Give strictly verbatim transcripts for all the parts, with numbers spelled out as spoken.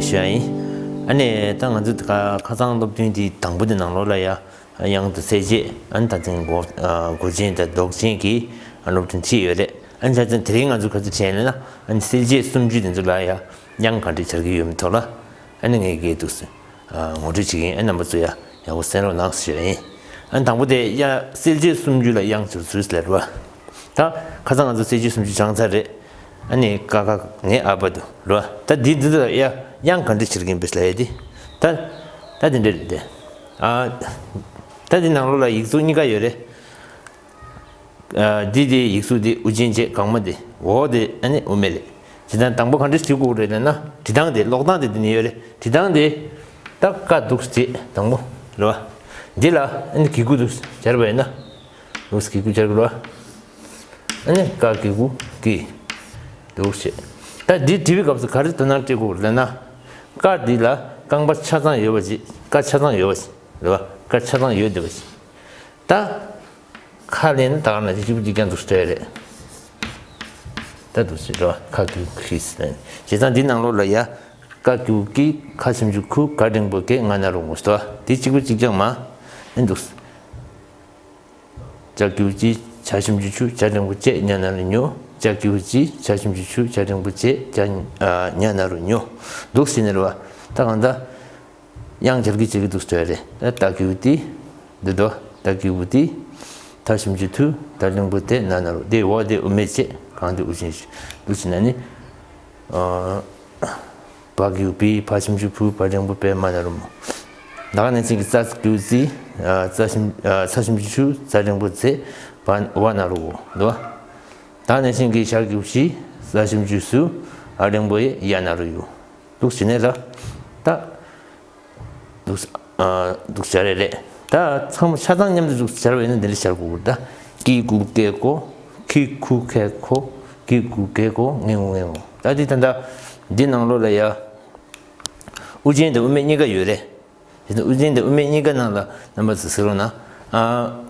ཞུ་ཡ་ཡིན། ཨ་ནི་ད་ང་ཚོ་ད་ཁ་ཁ་སང་སློབ་ཐུན་དེའི་དང་པོ་དེ་ནང་ལོགས་ལ་ཡ། དབྱངས་དང་གསལ་བྱེད། ཨ་ནི་ད་ཐེངས་མགོ་ཨ་མགོ་ཅན་དང་ལྡོག་ཅན་གྱི་ཨ་སློབ་ཚན་ཁྲིད་ཡོད་རེད། ཨ་ནི་ཆ་ཚང་དེ་རིང་ང་ཚོ་ག་ཚོད་བྱས་ཡིན་ན། ཨ་ནི་གསལ་བྱེད་སུམ་ཅུ་དེ་ཚོ་ལ་ཡ་དབྱངས་ག་འདྲས་སྦྱར་གྱི་ཡོད་མེད་ཐོག་ལ། ཨ་ནི་ངས་ཀྱིས་འདུག་སེ་ཨ་ངོ་སྤྲོད་བྱེད་ཀྱི་ཡིན། ཨ་རྣམ་པ་ཚོ་ཡ་ཡག་པོ་གསན་རོགས་གནང་ཞུ་ཡ་ཡིན། ཨ་ནི་དང་པོ་དེ་ཡ་གསལ་བྱེད་སུམ་ཅུ་ལ་དབྱངས་སྦྱོར་ཚུལ་ལབ་རེད་བ། ད་ཁ་སང་ང་ཚོ་གསལ་བྱེད་སུམ་ཅུ་སྦྱངས་ཚར་རེད། ཨ་ནི་ཀ་ཁ་ནས་ཨ་བར་དུ་རེད་བ། ད་འདི་འདི་ཚོ་ལ་ཡ་དབྱངས་ག་འདྲས་སྦྱར་གྱི་ཡིན་པས་ལབ་ཡ་དེ། ད་ད་དེ་འདྲས་རེད་དེ། ཨ་ད་འདི་ནང་ལོགས་ལ་ཡིག་གཟུགས་གཉིས་ཀ་ཡོད་རེད། ཨ་འདི་དེ་ཡིག་གཟུགས་དེ་དབུ་ཅན་བྱས། གང་མ་དེ། འོག་དེ་ཨ་ནི་དབུ་མེད་རེད། བྱས་ཙང་དང་པོ་ག་འདྲས་བྲིས་དགོས་རེད་ལབ་ན། བྲིས་སྟངས་དེ་ཀློག་སྟངས་དེ་འདི་ནས་ཡོད་རེད། བྲིས་སྟངས་དེ་ད་ཀ་འདུག་སེ་བྲིས། དང་པོ་རེད་བ། འདི་ལ་ཨ་ནི་གི་གུ་འདུག་སེ་སྦྱར་བ་ཡིན་ན། འདུག་སེ་གི་གུ་སྦྱར་དགོས་རེད་བ། ཨ་ནི་ཀ་གི་གུ་ཀི། འདུག་སེ། ད་འདི་བྲིས་པའི་སྐབས་སུ་ག་རེ་དོ་སྣང་སྤྲད་དགོས་རེད་ལབ་ན། ཀ་འདི་ལ་རྐང་པ་ཆ་ཚང་ཡོད་པ་ཅིག་ཀ་ཆ་ཚང་ཡོད་པ་ཅིག་རེད་བ། ཀ་ཆ་ཚང་ཡོད་བསྡད་པ་ཅིག་ད་ཁ་ལེན་ད་ག་ན་གཅིག་པུ་གཅིག་རྐྱང་འདུག་སེ་སྤྲད་རེད། ད་འདུག་སེ་རེད་བ། ཁ་གི་གུ་ཁི་ཟེར། བྱས་ཙང་འདི་ནང་ལོགས་ལ་ཡ། ཀ་གི་གུ་ཀི། ཁ་ཞབས་ཀྱུ་ཁུ། ག་འགྲེང་བུ་གེ། ང་ན་རོ་ངུ་ཟེར་བ། འདི་གཅིག་པུ་གཅིག་རྐྱང་མ། ཨེ་འདུག་སེ། ཅ་གི་གུ་ཅི། ཆ་ཞབས་ཀྱུ་ཆུ། ཇ་འགྲེང་བུ་ཇེ། ཉ་ན་རོ་ཉོ། ཅ་གི་གུ་ཅི། ཆ་ཞབས་ཀྱུ་ཆུ། ཇ་འགྲེང་བུ་ཇེ། ཇ་ཨ་ཉ་ན་རོ་ཉོ། འདུག་སེ་ནི་རེད་བ། ད་གང་ལྟར། དབྱངས་སྦྱར་གྱི་བྱེད་ཀྱི་འདུག་སེ་སྤྲད་རེད། ད་ད་གི་གུ་ཏི། འདི་དོ། ད་གི་གུ་ཏི། ད་ཞབས་ཀྱུ་ཐུ། ད་འགྲེང་བུ་ཏེ། ན་ན་རོ། དེ་འོག་དེ་དབུ་མེད་བྱས། གང་དེ་དབུ་ཅན་བྱས། འདུག་སེ་ན་ནི། ཨ་བ་གི་གུ་བི། ཕ་ཞབས་ཀྱུ་ཕུ། བ་འགྲེང་བུ་བེ། མ་ན་རོ་མོ། ད་ག་ནང་བཞིན་གྱི་ཙ་གི་གུ་ཙི། ཨ་ཙ་ཞབས་ཨ་ཚ་ཞབས་ཀྱུ་ཚུ། ཛ་འགྲེང་བུ་ཛེ། བ་བ་ན་རོ་བོ། འདུག་བ། ད་ག་ནང་བཞིན་གྱི་ཞ་གི་གུ་ཞི། ཟ་ཞབས་ཀྱུ་ཟུ། འ་འགྲེང་བུ་འེ། ཡ་ན་རོ་ཡུ། འདུག་སེ་ནི་རེད། ད། འདུག་སེ། ཨ་འདུག་སེ་སྦྱར་ཡ་རེད། ད་ཚང་མ་ཆ་ཚང་མཉམ་དུ་འདུག་སེ་སྦྱར་བ་ཡིན་ན་འདི་འདྲ་སྦྱར་དགོས་ཀྱི་རེད། ད་ཀི་གུ་ཀེ་ཀོ། ཁི་ཁུ་ཁེ་ཁོ། ཀི་གུ་ཀེ་ཀོ། ངེ་ངུ་ངེ་ངོ། ད་འདི་ད་ལྟ་འདི་ནང་ལོགས་ལ་ཡ། དབུ་ཅན་དང་དབུ་མེད་གཉིས་ཀ་ཡོད་རེད། དེ་ནི་དབུ་ཅན་དང་དབུ་མེད་གཉིས་ཀ་ནང་ལ་རྣམ་པ་ཚོས་གཟིགས་རོགས་གནང་། ཨ་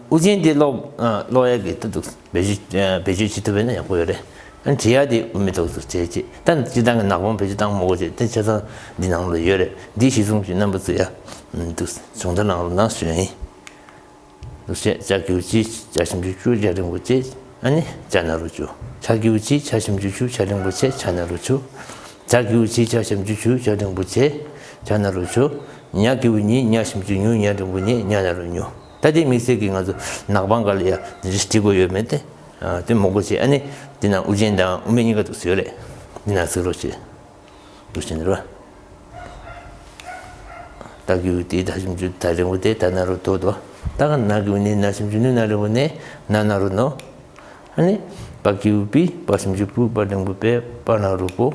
དབུ་ཅན་དེ་ཀློག་ཨ་ཀློག་ཡ་གི་ད་འདུག་སེ་བེད་སྤྱོད་ཨ་བེད་སྤྱོད་བྱེད་ཐུབ་པ་ཡིན་ན་ཡག་པོ་ཡོད་རེད། ཨ་ནི་བྲིས་ཡ་དེ་དབུ་མེད་ཏོག་ཙམ་བྱས་བྱས། ད་སྤྱིར་བཏང་གི་ནག་པང་བེད་སྤྱོད་བཏང་མ་དགོས་བྱས། དེ་ཆ་ཚང་འདི་ནང་ལ་ཡོད་རེད། འདི་གཞིར་བཟུང་བྱས་རྣམ་པ་ཚོས་ཡ་འདུག་སེ་སྦྱོང་བརྡར་གནང་རོགས་གནང་ཞུ་ཡ་ཡིན། འདུག་སེ། ཅ་གི་གུ་ཅི། ཇ་ཞབས་ཀྱུ་ཇུ། ཇ་འགྲེང་བུ་ཇེ། ཨ་ནི་ཇ་ན་རོ་ཇོ། ཆ་གི་གུ་ཆི། ཆ་ཞབས་ཀྱུ་ཆུ། ཆ་འགྲེང་བུ་ཆེ། ཆ་ན་རོ་ཆོ། ཇ་གི་གུ་ཇི། ཇ་ཞབས་ཀྱུ་ཇུ། ཇ་འགྲེང་བུ་ཇེ། ཇ་ན་རོ་ཇོ། ཉ་གི་གུ་ཉི། ཉ་ཞབས་ཀྱུ་ཉུ། ཉ་འགྲེང་བུ་ཉེ། ཉ་ན་རོ་ཉོ། ད་དེ་དམིགས་བསལ་གྱི་ང་ཚོ་ནག་པང་སྒང་ལ་ཡ་འདི་འདྲ་བྲིས་དགོས་ཡོད་མེད་དེ། ཨ་དེ་མོ་དགོས་བྱས། ཨ་ནི་འདི་ན་དབུ་ཅན་དང་དབུ་མེད་གཉིས་ཀ་འདུག་སེ་ཡོད་རེད། འདི་ན་གཟིགས་རོགས་བྱེད། འདུག་སེ་ནི་རེད་བ། ད་གི་གུ་ཏི། ད་ཞབས་ཀྱུ་ད། འགྲེང་བུ་ཏེ། ད་ན་རོ་དོ་དོ། ད་ག་ན་གི་གུ་ནི། ན་ཞབས་ཀྱུ་ནུ། ན་འགྲེང་བུ་ནེ། ན་ན་རོ་ནོ། ཨ་ནི་པ་གི་གུ་པི། པ་ཞབས་ཀྱུ་པུ། པ་འགྲེང་བུ་པེ། པ་ན་རོ་པོ།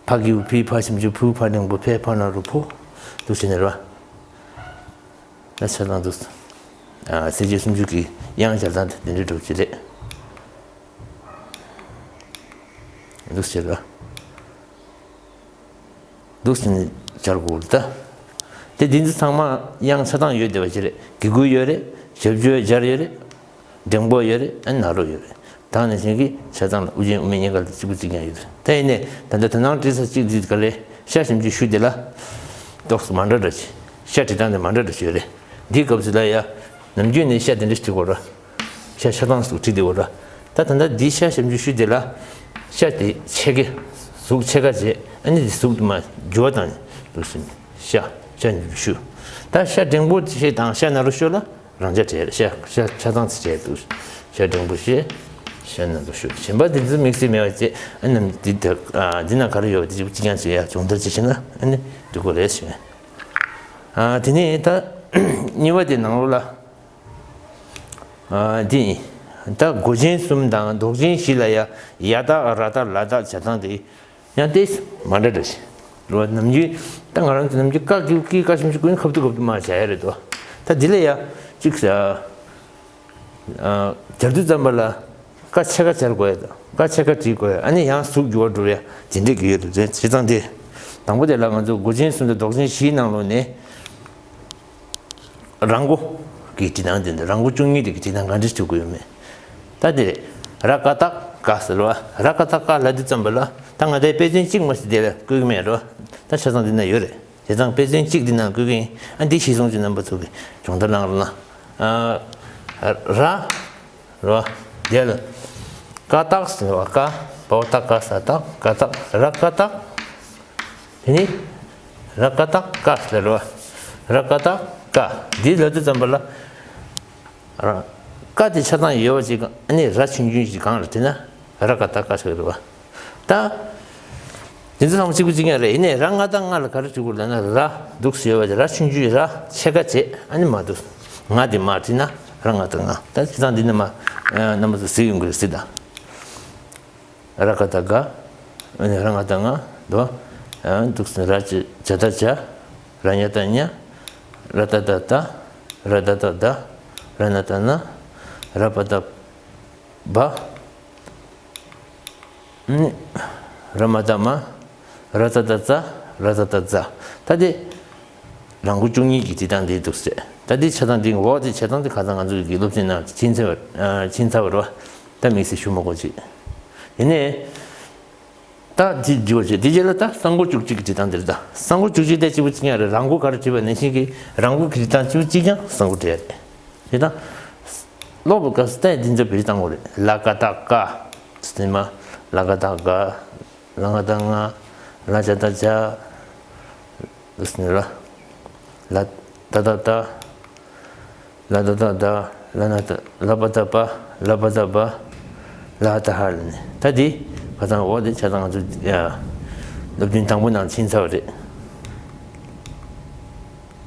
ཕ་གི་གུ་ཕི། ཕ་ཞབས་ཀྱུ་ཕུ། ཕ་འགྲེང་བུ་ཕེ། ཕ་ན་རོ་ཕོ། འདུག་སེ་ནི་རེད་བ། ད་ཆ་ཚང་འདུག་ཨ་གསལ་བྱེད་སུམ་ཅུ་གི་དབྱངས་སྦྱར་སྟངས་དེ་འདི་འདྲ་འགྲུབ་ཀྱི་རེད། འདུག་སེ་རེད་བ། འདུག་སེ་ནི་སྦྱར་དགོས་རེད་ད། དེ་འདི་ཚོ་ཚང་མ་དབྱངས་ཆ་ཚང་ཡོད་བསྡད་པ་ཅིག་རེད། གི་གུ་ཡོད་རེད། ཞབས་ཀྱུ་སྦྱར་ཡོད་རེད། འགྲེང་བུ་ཡོད་རེད། ཨ་ན་རོ་ཡོད་རེད། ད་ནང་བཞིན་གྱི་ཆ་ཚང་ལ་དབུ་ཅན་དབུ་མེད་གཉིས་ཀ་ལ་གཅིག་པུ་གཅིག་རྐྱང་ཡོད་རེད། ད་ཡིན་ནའི་ད་ལྟ་དོ་སྣང་སྤྲད་ས་གཅིག་འདི་ག་ལས་ཤ་ཞབས་ཀྱུ་ཤུ་དེ་ལ་ཏོག་ཙམ་མ་འདྲ་འདྲ་ཅིག་ཤ་བྲིས་སྟངས་དེ་མ་འདྲ་འདྲ་ཅིག་ཡོད་རེད། འདིའི་སྐབས་སུ་ལ་ཡ་ནམ་རྒྱུན་ནས་ཤ་དེ་འདྲ་ཞིག་བྲིས་དགོས་རེད། ཤ་ཤ་ཐང་ཞིག་བྲིས་བསྡད་དགོས་རེད། ད་ད་ལྟ་འདི་ཤ་ཞབས་ཀྱུ་ཤུ་དེ་ལ་ཤ་དེ་ཕྱེད་ཀ་གཟུགས་ཕྱེད་ཀ་བྱས། ཨ་ནི་དེ་གཟུགས་དུ་མ་འགྱུར་བ་བཏང་ནས་འདུག་སེ་ཤ། ཤ་ཞབས་ཀྱུ་ཤུ། ད་ཤ་འགྲེང་བུ་ཤེ་དང་ཤ་ན་རོ་ཤོ་ལ་རང་འཇགས་བྲིས་རེད། ཤ་ཤ་ཆ་ཚང་ཚིག་བྲིས་འདུག་ཤ་འགྲེང་བུ་ཤེ། ཤ་ན་རོ་ཤོ། གཞན་པ་དེ་ཚོ་དམིགས་བསལ་མེད་པ་བྱས། ཨ་ནི་འདི་ད་ཨ་འདི་ན་ག་རེ་ཡོད་པ་དེ་གཅིག་རྐྱང་བྱས་ཡ་སྦྱོང་བརྡར་བྱེད་ཤེས་ན་ཨ་ནི་འགྲིག་གི་རེད་ཞུ། ཨ་དེ་ནས་ད་གཉིས་པ་དེ་ནང་ལོགས་ལ། ཨ་འདི་ཡིན། ད་མགོ་ཅན་གསུམ་དང་ལྡོག་ཅན་བཞི་ལ་ཡ་ཡ་བཏགས་ར་བཏགས་ལ་བཏགས་བྱ་སྟངས་དེ་ཡང་ཏོག་ཙམ་མ་འདྲ་འདྲ་ཞིག་རེད་བ། ནམ་རྒྱུན་ད་ང་རང་ཚོ་ནམ་རྒྱུན་ཀ་གི་གུ་ཀི། ཀ་ཞབས་ཀྱུ་ཀུ། ཁབ་ཏུ་ཁབ་ཏུ་མ་བྱ་ཡ་རེད་དོ། ད་འདི་ལ་ཡ་གཅིག་ཨ་སྦྱར་དུས་ཙམ་པ་ལ་ཀ་ཕྱེད་ཀ་སྦྱར་དགོས་ཡ་དང་། ཀ་ཕྱེད་ཀ་བྲིས་དགོས་ཡ། ཨ་ནི་ཡང་གཟུགས་འགྱུར་བ་འགྲོ་ཡ་དེ་འདྲས་ཀྱི་ཡོད་རེད། བྱས་ཙང་དེ་དང་པོ་དེ་ལ་ང་ཚོ་མགོ་ཅན་གསུམ་དང་ལྡོག་ཅན་བཞིའི་ནང་ལོགས་ནས། ར་མགོ་གི་བྲིས་སྟངས་དེ་འདྲ། ར་མགོ་བཅུ་གཉིས་དེ་གི་བྲིས་སྟངས་ག་འདྲ་བྱེད་དགོས་ཡོད་མེད། ད་དེ་རེད། ར་ཀ་བཏགས་ཀ་ཟེར་བ། ར་ཀ་བཏགས་ཀ་ལབ་དུས་ཙམ་པ་ལ་ ད་ང་དེ་དཔེ་མཚོན་གཅིག་མ་ཟད་དེ་ལ་བཀོད་ཀྱི་མེད་རོ། ད་ཆ་ཚང་འདི་ན་ཡོད་རེད། བྱས་ཙང་དཔེ་མཚོན་གཅིག་འདི་ན་བཀོད་ཀྱི་ཡིན། ཨ་འདི་གཞིར་བཟུང་བྱས་རྣམ་པ་ཚོ་གིས་སྦྱོང་བརྡར་གནང་རོགས་གནང་། ཨ་ར། རོ། དེ་ལ་ཀ་བཏགས་ཟེར་བ། ཀ་བ་བཏགས་ཀ་ས་བཏགས་ཀ་བཏགས། ར་ཀ་བཏགས། དེ་ནི་ར་ཀ་བཏགས་ཀ་ཟེར་རོ། ར་ཀ་བཏགས་ཀ། འདི་ལབ་དུས་ཙམ་པ་ལ། ར། ཀ་དེ་ཆ་ཚང་ཡོད་པ་ཅིག་ཨ་ནི་ར་ཆུང་ཆུང་ཞིག་གང་ལ་བྲིས་ན་ར་ཀ་བཏགས་ཀ་ཟེར་རེད་བ། ད། དེ་ཚོ་ཚང་མ་གཅིག་པ་གཅིག་རྐྱང་རེད། ཡིན་ནའི་ར་ང་བཏགས་ང་ལ་ག་རེ་བྲིས་དགོས་ལབ་ན། ར་འདུག་སེ་ཡོད་པ་དེ་ར་ཆུང་ཆུང་ར་ཕྱེད་ཀ་བྱས། ཨ་ནི་མ་འདུག་ང་དེ་མར་བྲིས་ན་ར་ང་བཏགས་ང་། ད་བྱས་ཙང་འདི་ནི་མ། རྣམ་པ་ཚོ་གཟིགས་ཡོང་གི་རེད་ཟེར་ད། ར་ཀ་བཏགས་རྒ། ཨ་ནི་ར་ང་བཏགས་ང་། འདུག་འདུག་སེ་ར་ཇ་བཏགས་རྗ། ར་ཉ་བཏགས་རྙ། ར་ཏ་བཏགས་རྟ། ར་ད་བཏགས་རྡ། ར་ན་བཏགས་རྣ། ར་པ་བཏགས་རྦ། ཨ་ནི་ར་མ་བཏགས་རྨ། ར་ཙ་བཏགས་རྩ། ར་ཛ་བཏགས་ཛ། ད་དེ་རང་མགོ་བཅུ་གཉིས་ཀྱི་བྲིས་སྟངས་དེ་འདུག་སེ། ད་དེ་ཆ་ཚང་འདི་འོག་དེ་ཆ་ཚང་དེ་ཁ་སང་ང་ཚོ་གི་སློབ་ཚན་ནང་ཕྱིན་ཚར་བ། ཕྱིན་ཚར་བ་རེད་བ། ད་དམིགས་བསལ་ཞུ་མ་དགོས་ཅིག་ཡིན་ནའི། ད་དེ་འགྱུར་བ་བྱེད། དེ་རྗེས་ལ་ད་ས་མགོ་བཅུ་གཅིག་གི་བྲིས་སྟངས་དེ་རེད། ད་ས་མགོ་བཅུ་གཅིག་དེ་གཅིག་པ་གཅིག་རྐྱང་རེད། རང་མགོ་ག་རེ་བྲིས་པ་ནང་བཞིན་གྱི་རང་མགོ་གི་བྲིས་སྟངས་གཅིག་པ་གཅིག་རྐྱང་ས་མགོ་བྲིས་ཡ་རེད། དེ་ད་ཀློག་པའི་སྐབས་སུ་ད་འདི་ཚོ་བྲིས་སྟངས་འོ་རེད། ལ་ཀ་བཏགས་ཀ། ཟེར་མ། ལ་ཀ་བཏགས་ཀ། ལ་ང་བཏགས་ང་། ལ་ཇ་བཏགས་ཇ། ཟེར་ལ། ལ་ད་བཏགས་རྡ། ལ་ད་བཏགས་རྡ། ལ་ན་ད། ལ་པ་བཏགས་པ། ལ་བ་བཏགས་བ། ལ་ཧ་བཏགས་ཧ་ལབ་ནས། ད་འདི་ཁ་སང་འོག་དེ་ཆ་ཚང་ང་ཚོ་ཡ་སློབ་ཚན་དང་པོ་ནང་ཕྱིན་ཚར་བ་རེད།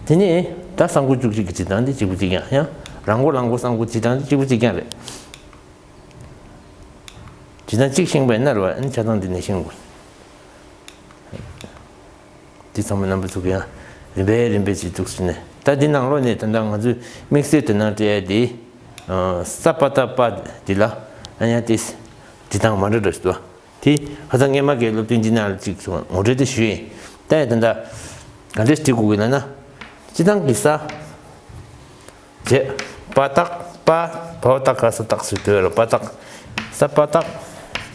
དེ་ནས་ད་ས་མགོ་བཅུ་གཅིག་གི་བྲིས་སྟངས་འདི་གཅིག་པ་གཅིག་རྐྱང་། ཡང་རང་མགོ་རང་མགོ་ས་མགོ་བྲིས་སྟངས་འདི་གཅིག་པ་གཅིག་རྐྱང་རེད། བྲིས་སྟངས་གཅིག་ཤེས་པ་ཡིན་ན་རེད་བ། ཨ་ནི་ཆ་ཚང་འདི་ནས་ཤེས་དགོས། འདི་ཚང་མ་རྣམ་པ་ཚོ་གིས་ཡང་རིམ་པས་རིམ་པས་ཅིག་འདུག་སེ་ནས། ད་འདི་ནང་ལོགས་ནས་ད་ལྟ་ང་ཚོས་དམིགས་བསལ་དོ་སྣང་སྤྲད་ཡ་འདི། ས་པ་བཏགས་སྤ་འདི་ལ་ཨ་ཡང་ཏིས་འབྲི་སྟངས་མ་འདྲ་འདྲ་ཞིག་འདུག་བ། དེ་ཁ་སང་སྔས་མ་གི་སློབ་ཚན་འདི་ནང་ལ་ཅིག་ངོ་སྤྲོད་དེ་ཞུས་ཡིན། ད་ཡང་ད་ལྟ་ག་འདྲས་འབྲི་དགོས་ཀྱི་ལབ་ན། སྤྱིར་བཏང་གི་ས། བྱས། པ་བཏགས་པ། བ་བཏགས་ག་ས་བཏགས་ཟེར་དུས་ལ་པ་བཏགས། ས་པ་བཏགས་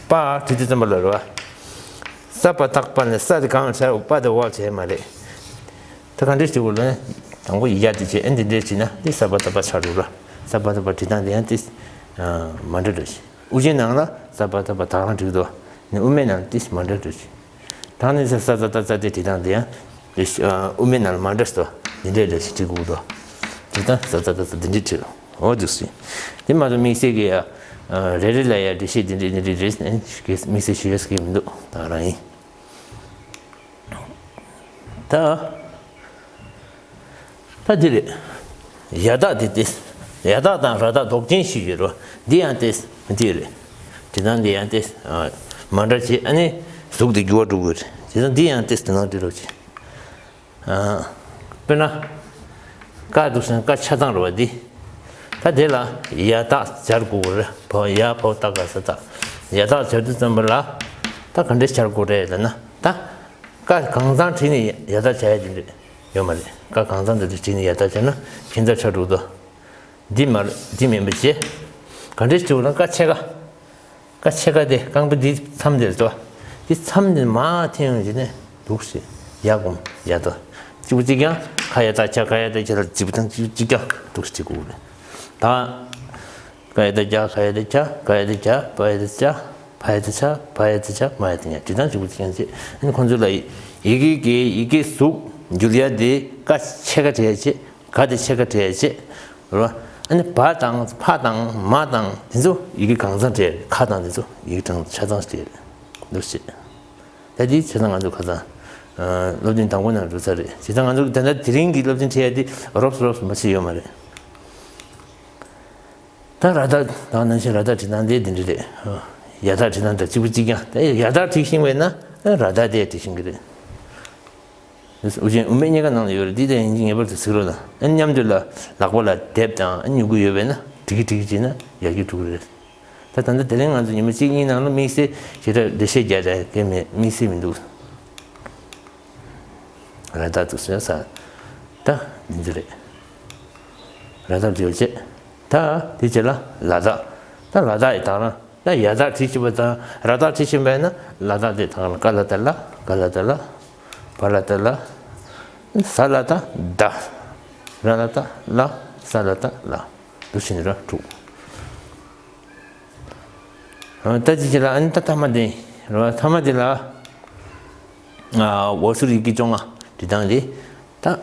པ་བྲིས་དུས་ཙམ་པ་ལ་རེད་བ། ས་པ་བཏགས་པ་ནས་ས་དེ་གང་ཆགས་པ་དེ་འོག་བྱས་མ་རེད། ད་ག་འདྲས་བྲིས་དགོས་ལབ་ན། དང་པོ་ཡ་དེ་བྱས། ཨ་འདི་འདྲས་བྲིས་ན་འདི་ས་པ་བཏགས་པ་ཆགས་འགྲོ་ར། ས་པ་བཏགས་པ་བྲིས་སྟངས་དེ་ཡང་ཏིས་མ་འདྲ་འདྲ་ཞིག་དབུ་ཅན་ནང་ལ་ས་པ་བཏགས་པ་ད་ག་རང་བྲིས་འདུག་བ། ནི་དབུ་མེད་ནང་ཏིས་མ་འདྲ་འདྲ་ཞིག་ད་ནི་ས་ས་ཙ་ཏ་ཙ་དེ་བྲིས་སྟངས་དེ་ཡང་དེ་ཨ་དབུ་མའི་ནང་ལ་མ་འདྲ་སོ། འདི་འདྲའི་འདྲ་ཞིག་བྲིས་དགོས་འདུག་དེ་ལྟར་ས་ཙ་ཏ་ཙ་འདི་འདྲའི་བྲིས་རོགས་འོ་འདུག་སེ། དེ་མ་གཏོགས་དམིགས་བསལ་གྱི་ཨ་རེ་རེ་ལ་ཡ་འགྲེལ་བཤད་འདི་འདྲའི་འདི་འདྲའི་རེད་ཟེར་ནས་དམིགས་བསལ་ཞུ་ཡས་ཀྱི་མི་འདུག་ད་རང་ཡིན། ད། ད་འདི་རེད། ཡ་བཏགས་དེ་དེ། ཡ་བཏགས་དང་ར་བཏགས་ལྡོག་ཅན་ཞིག་ཡོད་རོ། འདི་ཡང་དེ། འདི་རེད། དེ་དང་འདི་ཡང་དེ། ཨ། མ་འདྲ་བྱེད། ཨ་ནི་གཟུགས་དེ་འགྱུར་བ་འགྲོ་གི་རེད། དེ་དང་འདི་ཡང་དེ་དེ་དང་འདི་རོ་བྱེད། ཨ། དཔེར་ན། ཀ་འདུག་སེ་ཀ་ཆ་ཚང་རེད་བ་འདི། ད་དེ་ལ་ཡ་བཏགས་སྦྱར་དགོས་རེད། བ་ཡ་བ་བཏགས་ག་ས་བཏགས། ཡ་བཏགས་སྦྱར་དུས་ཙམ་པ་ལ། ད་ག་འདྲས་སྦྱར་དགོས་རེད་ལབ་ན། ད། ཀ་གང་ཚང་བྲིས་ནས་ཡ་བཏགས་བྱ་ཡ་དེ་འདྲ་ཡོད་མ་རེད། ཀ་གང་ཚང་དེ་འདྲ་བྲིས་ནས་ཡ་བཏགས་བྱས་ན་ཁྱད་མཚར་ཆགས་འགྲོ་གི་འདུག་འདི་མ་རེད། འདི་མིན་པ་བྱས། ག་འདྲས་བྲིས་ན་ཀ་ཕྱེད་ཀ་ཀ་ཕྱེད་ཀ་དེ་རྐང་པ་འདི་མཚམས་འདིར་འདུག་འདི་མཚམས་འདི་མར་འཐེན་ཡོང་བྱས་ནས་འདུག་སེ་ཡ་སྒོམ་ཡ་བཏགས། གཅིག་པ་གཅིག་རྐྱང་། ཁ་ཡ་བཏགས་ཁྱ། ག་ཡ་བཏགས་གྱ་ལ་གཅིག་པ་དང་གཅིག་གཅིག་རྐྱང་འདུག་སེ་བྲིས་དགོས་རེད། ད། ཀ་ཡ་བཏགས་ཀྱ། ག་ཡ་བཏགས་གྱ། ག་ཡ་བཏགས་གྱ། པ་ཡ་བཏགས་པྱ། ཕ་ཡ་བཏགས་ཕྱ། བ་ཡ་བཏགས་བྱ། མ་ཡ་བཏགས་མྱ། དེ་དང་གཅིག་པ་གཅིག་རྐྱང་བྱས། ཨ་ནི་ཁོང་ཚོ་ལ་ཡི་གེ་གི་ཡི་གེ་གཟུགས་འགྱུར་ཡ་དེ་ཀ་ཕྱེད་ཀ་བྲིས་ཡ་བྱས། ག་དེ་ཕྱེད་ཀ་བྲིས་ཡ་བྱས། རེད་བ། ཨ་ནི་བ་དང་ཕ་དང་མ་དང་དེ་ཚོ་ཡི་གེ་གང་ཚང་བྲིས། ཁ་དང་དེ་ཚོ་ཡི་གེ་གྲངས་ཆ་ཚང་བྲིས། འདུག་སེ། ད་དེ་བྱས་ཙང་ང་ཚོ་ཁ་སང་སློབ་ཚན་དང་པོ་ནང་འགྲོ་ས་རེད། བྱས་ཙང་ང་ཚོ་ད་ལྟ་དེ་རིང་གི་སློབ་ཚན་ཁྲིད་ཡ་དེ་རོབ་རོབ་མ་བྱས་ཡོད་མ་རེད། ད་ར་བཏགས་དང་ནང་བཞིན་ར་བཏགས་བྲིས་སྟངས་དེ་འདི་འདྲ་རེད། ཡ་བཏགས་བྲིས་སྟངས་དང་གཅིག་པ་གཅིག་རྐྱང་། ད་ཡ་བཏགས་བྲིས་ཤེས་པ་ཡིན་ན་ར་བཏགས་དེ་བྲིས་ཤེས་ཀྱི་རེད། དབུ་ཅན་དབུ་མེད་གཉིས་ཀ་ནང་ལ་ཡོད་རེད། འདི་དེ་ཡིན་གྱི་ངེས་པར་དུ་གཟིགས་རོགས་གནང་། ཨ་མཉམ་དུ་ལ་ལག་པ་ལ་རྡེབ་དང་ཨ་མྱུ་གུ་ཡོད་པས་ན་བྲིས་ཀྱི་བྲིས་ཀྱི་བྱས་ན་ཡར་རྒྱས་འགྲོ་གི་རེད། ད་ད་ལྟ་དེ་རིང་ང་ཚོ་ཉི་མ་གཅིག་གཉིས་ནང་ལ་དམིགས་བསལ་ཞེ་དྲག་འགྲེལ་བཤད་རྒྱག་ཡ་གང་མེད། དམིགས་བསལ་མི་འདུག་ར་བཏགས་འདུག་ཟེར་ས། ད་འདི་ཚོ་རེད། ར་བཏགས་འདི་ཡོད་བྱས། ད་དེ་རྗེས་ལ་ལ་བཏགས། ད་ལ་བཏགས་ཡི་དང་རང་ ད་ཡ་བཏགས་བྲིས་ཕྱིན་པ་དང་ར་བཏགས་བྲིས་ཕྱིན་པ་ཡིན་ན་ལ་བཏགས་དེ་དང་ཀ་ལ་བཏགས་ལ། ག་ལ་བཏགས་ལ། བ་ལ་བཏགས་ལ། ཟ་ལ་བཏགས་ཟླ། ར་ལ་བཏགས་རླ། ས་ལ་བཏགས་སླ། འདུག་བྱས་ནས་ར་དྲུག་ད་ཅི་བྱེད་ལ་ཨ་ནི་ད་ཐ་མ་དེ་ར་ཐ་མ་དེ་ལ་འོ་ཟུར་ཡི་གེ་བཅོ་ལྔ་འབྲི་སྟངས་དེ་ད།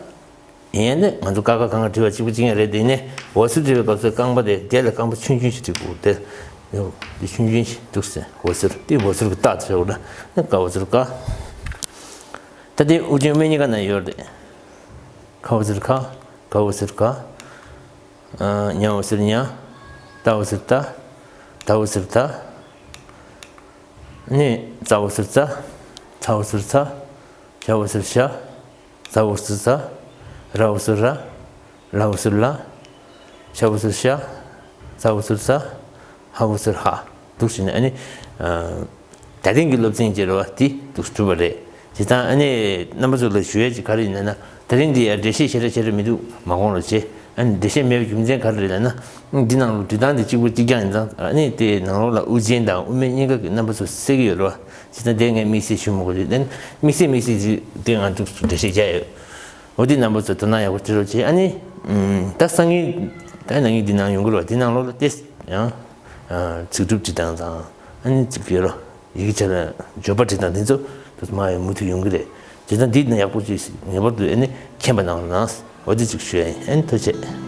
ཡིན་ནའི་ང་ཚོ་ཀ་ཁ་ག་ང་བྲིས་པ་གཅིག་པ་གཅིག་རྐྱང་རེད། དེ་ནས་འོ་ཟུར་བྲིས་པའི་སྐབས་སུ་རྐང་པ་དེ་དེ་ལ་རྐང་པ་ཆུང་ཆུང་ཞིག་བྲིས་དགོས་དེ། དེ་ཆུང་ཆུང་ཞིག་འདུག་ཟེར། འོ་ཟུར་དེ་འོ་ཟུར་གྱི་རྟགས་དེ་ཟེར་བ་ན་ཀ་འོ་ཟུར་ཀ་ད་དེ་དབུགས་ཅན་སྨད་གཉིས་ཀ་ན་ཡོད་རེད། ཁ་འོ་ཟུར་ཁ། ག་འོ་ཟུར་ག་ཉ་འོ་ཟུར་ཉ། ཏ་འོ་ཟུར་ཏ། ད་འོ་ཟུར་ད། ནི་ཙ་འོ་ཟུར་ཙ། ཚ་འོ་ཟུར་ཚ། ཞ་འོ་ཟུར་ཞ། ཟ་འོ་ཟུར་ཟ། ར་འོ་ཟུར་ར། ལ་འོ་ཟུར་ལ། ཤ་འོ་ཟུར་ཤ། ཟ་འོ་ཟུར་ཟ། ཧ་འོ་ཟུར་ཧ། འདུག་བྱས་ནས་ཨ་ནི། ད་ཐེངས་ཀྱི་སློབ་ཚན་བྱེད་རོགས་འདི་འདུག་གྲུབ་པ་རེད། བྱས་ཙང་ཨ་ནི་རྣམ་པ་ཚོ་ལ་ཞུ་ཡས་ཅིག་ག་རེ་ཡིན་ན། ད་ཐེངས་འདི་ཡང་འགྲེལ་བཤད་ཞེ་དྲག་ཞེ་དྲག་མི་འདུག་མ་དགོངས་རོགས་བྱེད། ཨ་ནི་འགྲེལ་བཤད་མེད་པའི་རྒྱུ་མཚན་ག་རེ་རེད་ལབ་ན། འདི་ནང་ལོགས་འབྲི་སྟངས་འདི་གཅིག་པུ་གཅིག་རྐྱང་ཡིན་ཙང་ཨ་ནི་དེ་ནང་ལོགས་ལ་དབུགས་ཅན་དང་དབུ་མེད་གཉིས་ཀ་གི་རྣམ་པ་ཚོ་གསལ་གྱི་ཡོད་རེད་བ། བྱས་ཙང་དེ་ངས་དམིགས་བསལ་ཞུ་མི་དགོས་རེད། ཨ་ནི་དམིགས་བསལ་དམིགས་བསལ་ཅིག་དེ་ང་འདུག་འགྲེལ་བཤད་བྱས་ཡོད། འོ་དེ་རྣམ་པ་ཚོ་དོ་སྣང་ཡག་པོ་བྱེད་རོགས་བྱེད། ཨ་ནི། ད་སང་ཉིན། ད་ནང་ཉིན་འདི་ནང་ཡོང་གི་རེད་བ། དེ་ནང་ལོགས་ལ་ཏེ། ཡང་། ཚིག་གྲུབ་འབྲི་སྟངས་དང་། ཨ་ནི་ཚིག་གི་རོ། ཡི་གེ་ཆ་ལ་བརྗོད་པ་འབྲི་སྟངས་དེ་ཚོ་དུ་མ་ཡང་མུ་མཐུད་ཡོང་གི་རེད། བྱས་ཙང་འདི་ནི་ཡག་པོ་ཅིག་ངེས་པར་དུ་ཨ་ནི་མཁྱེན་པ་གནང་རོགས་གནང་། འོ་དེ་ཅིག་ཞུ་ཡ་ཡིན། ཨ་ནི་ཐུགས་རྗེ་ཆེ།